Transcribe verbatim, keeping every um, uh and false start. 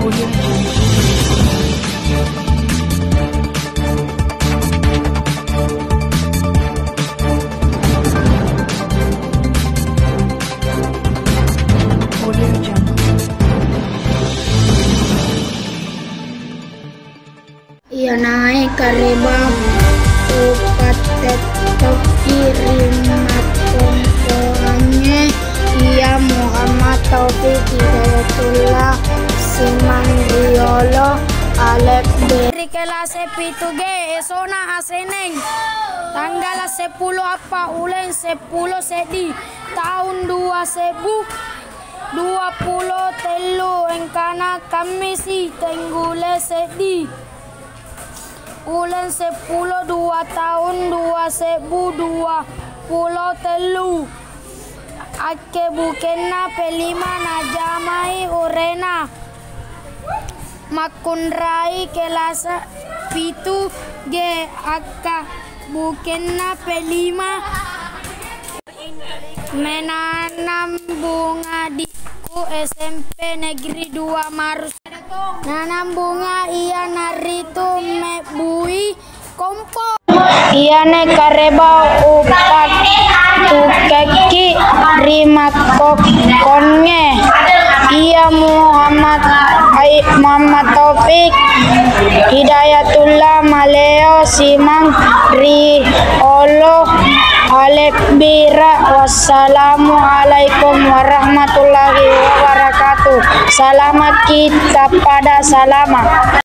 Iyanae kareba upattettokki ri makkongkoangnge iya Muhammad Taufik Hidayatullah Simang Riolo Alek B. Ri kelase pitu G, esona Aseneng, tanggala seppulo appa uleng seppulo seddi, taung dua sebbu dua pulo tellu, engkana Kammisi, tenggule seddi, uleng seppulo dua taung dua sebbu dua pulo tellu. Akkebukenna Pelima najamai urena makkunrai kelasa pitu G. Akkebukenna Pelima menanam bunga di ku S M P Negeri dua Marus. Nanam bunga iyanaritu mebbui kompo. Iyane kareba upattukekki ri makkokkongnge iya Muhammad Ai-, Muhammad Taufik Hidayatullah Maleo Simang Riolo Alebbira. Wassalamualaikum warahmatullahi wabarakatuh. Salama kita pada salama.